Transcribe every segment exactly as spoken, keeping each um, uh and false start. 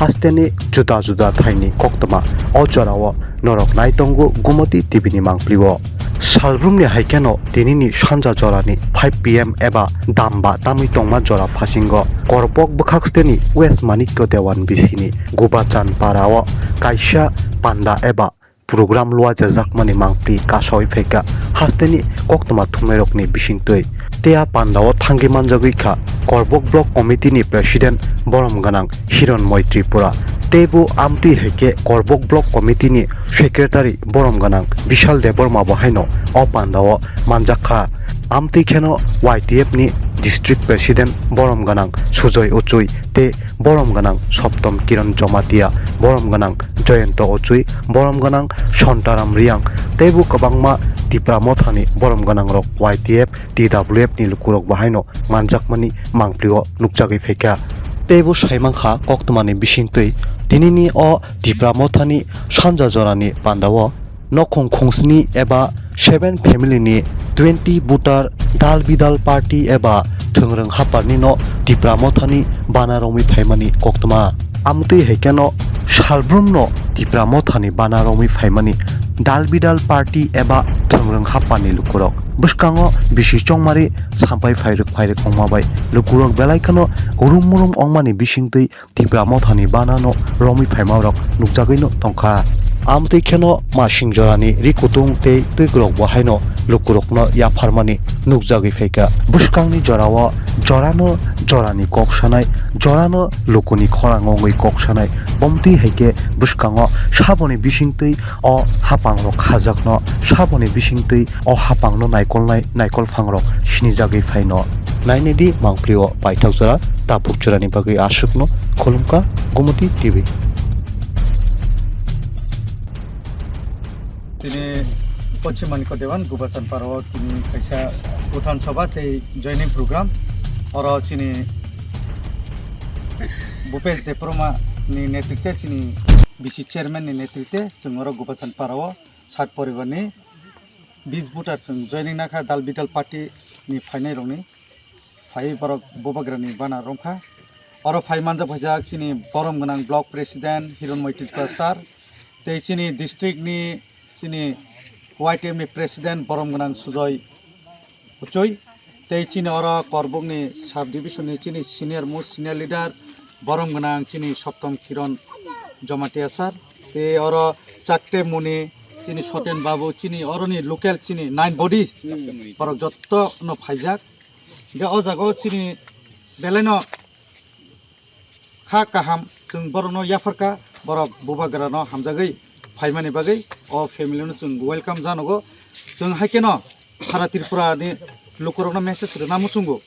hasteni juda juda thaini koktwma. O jorao norok naitongo Gumoti T V ni mangpli o. Salbrumni hai kheno tinini sanja jorani five P M eba damba tamwi tongma jora phasingo Korbok bwkhaksteni West Manikya Dewan bisini Gubachan parao kaisa panda eba program luajajakmani mangpli kasawi phaikha hasteni koktwma thumnairokni bisingtwi. Tei a pandao thangwi manjagwi kha Korbok Block Committee ni President borom gwnang Hironmoy Tripura. Teibo amtwi hai khe Korbok Block Committee ni Secretary borom gwnang Bishal Debbarma bo haino o pandao manjak kha. Amtwi kheno Y T F ni District President borom gwnang Sujoy Uchui tei borom gwnang Soptom Kiran Jomatia, borom gwnang Joyonto Uchui, borom gwnang Sontaram Riang, teibo kwbangma Tipra Mothani borom gwnangrok Y T F, T W F ni lukurok bo haino manjakmani mangpli o nukjagwi phaikha. Teibo saimankha koktwmani bisingtwi tinini o Tipra Mothani sanja jorani pandao nokhong khongsni eba seven family ni twenty voter dal bidal party eba thwngrwng haparni no Tipra Mothani bana romwi phaimani koktwma. Amtwi hai kheno salbrumno Tipra Mothani bana romwi phaimani dal bidal party eba thwngrwng haparni lukurok bwskango bisi chongmari sampai phairwk phairwk ongma bai lukurok belai kheno urum murum ongmani bisingtwi Tipra Mothani banano romwi phaimarok nukjagwino tongkha. Amtwi kheno masing jorani ri kutung tei twikrok bo haino lukurokno yapharmani nukjagwi phaikha. Bwskangni jorao jorano jorani kok sanai, jorano lukuni khorang wngwi kok sanai. Omtwi hai khe bwskango saboni bisingtwi o hapangrok khajakno, saboni bisingtwi o hapangno naikolnai naikol phangrok sinijagwi phaino. Nainedi mangpli o paithak jora, tabuk jorani bagwi aswkno khulumkha Gumoti T V. Tini Pochim Manikya Dewan Gubachan Parao tini kaisa Uthan Sabha tei joining program. Oro chini Bhupesh Debbarma ni netrite, chini B C chairman ni netrite, chwng oro Gubachan Parao sat poribar ni bis voter chwng joining nakha dal bidal party ni phainai rokni phai borok bubagrani bana romkha. Oro phai manjak phaijak chini borom gwnang block president Hironmoy Tripura sir, tei chini district ni chini Y T F ni president borom gwnang Sujoy Uchui, tei chini oro Korbokni sub division ni chini senior most senior leader borom gwnang chini Soptom Kiran Jomatia sir, tei oro Chakte Muni chini Soten Babu chini oroni local chini nine body borok jotto no phaijak. Hingke o jaga o chini belai no kha kaham chwng borok no yapharkha, borok bubagra no hamjagwi phaimani bagwi o family no chwng welcome janogo. Chwng hai kheno sara Tripura ni lukurok no message rwna muchungo,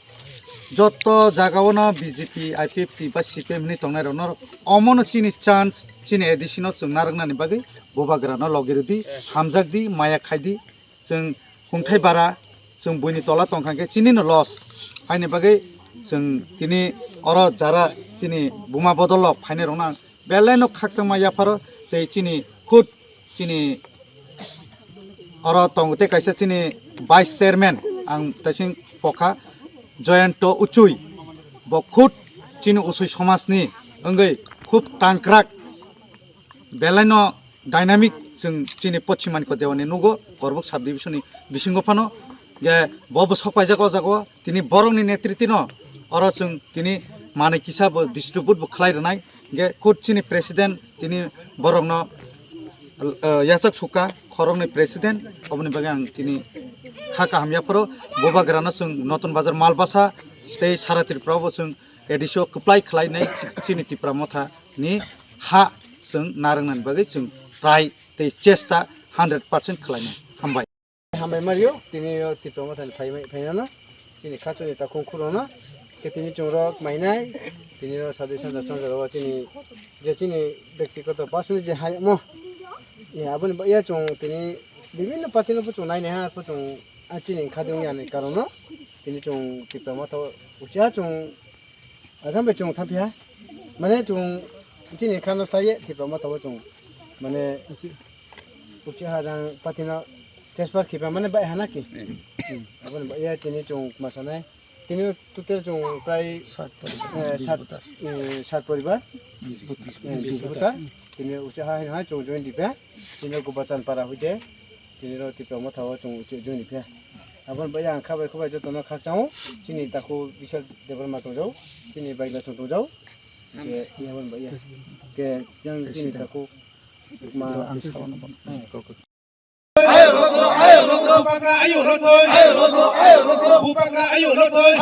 jotto jaga o no B J P, I P F T ba C P M hinwi tongnai rok no omo no chini chance, chini A D C no chwng narwknani bagwi bubagra no logi rwdi, hamjakdi, maya khaidi. Chwng hungthai bara, chwng buini tola tongkha khe chini no loss. Haini bagwi chwng tini oro jara chini buma bodol rok phainai rok no ang belai no khakchangma yapharo tei chini khud chini oro tongo tei kaisa chini vice chairman ang taising pokha Joyonto Uchui, bo khud chini Uchui somajni wngwi khub tangkrak belai no dynamic chwng chini Pochim Manikya Dewan ni nugo Korbok sub division ni bisingo phano ge bo bo sok paijak o jaga o tini borok ni netriti no oro chwng tini manwi kisa bo distribute bo khlai rwnai ge khud chini president tini borok no, eh, yachak suka khorok ni president oboni bagwi ang tini kha kaham yapharo bubagra no chwng Notun Bazar Malbasa tei sara Tripura o bo chwng A D C o kwplai khlai nai chini Tipra Motha ni ha chwng narwknani bagwi chwng try tei chesta hundred percent khlainai. Hambai. Hambai Mario, tini o Tipra Mothani phai, phainano, chini khachuni takhung khurokno, khe tini chwng rok mainai, tini o sadi sanja chongjak o chini, je chini byaktigoto personal je hayamo, ya, aboni ba-, ya chwng tini bibhinno party no bo chwng nainai ha, arpho chwng, a, chini khadi wngya ni karon no, tini chwng Tipra Motha o ucha chwng Assam bai chwng thang phiya. Mane chwng chini khano slai ye Tipra Motha o chwng. Mane uchi, uchi ha jang party no transfer khipa mane bai hana ki. Hmm. Aboni bai ya tini chwng ma sanai. Tini total chwng prai, eh, sat, eh, sat poribar. Eh, bis voter. Tini usi ha hai hai chwng join di phe. Tini Gobachan para hoite. Tini ro Tipra Motha o chwng join di phe. Abon bai ang khabai khubai jotono khakchang o. Chini takhuk Bishal Debbarma tongjao. Chini bai no chwng tongjao. Ke iya abon bai iya. Ke jang chini takhuk ma ang sa. Bubagra ayo lotoi. Bubagra ayo lotoi.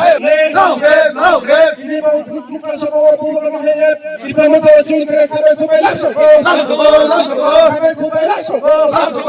Tini bo bukra sobo bubagra mahe. Tipra Motha join kre khabai khubai lamsok. Khabai khubai lamsok.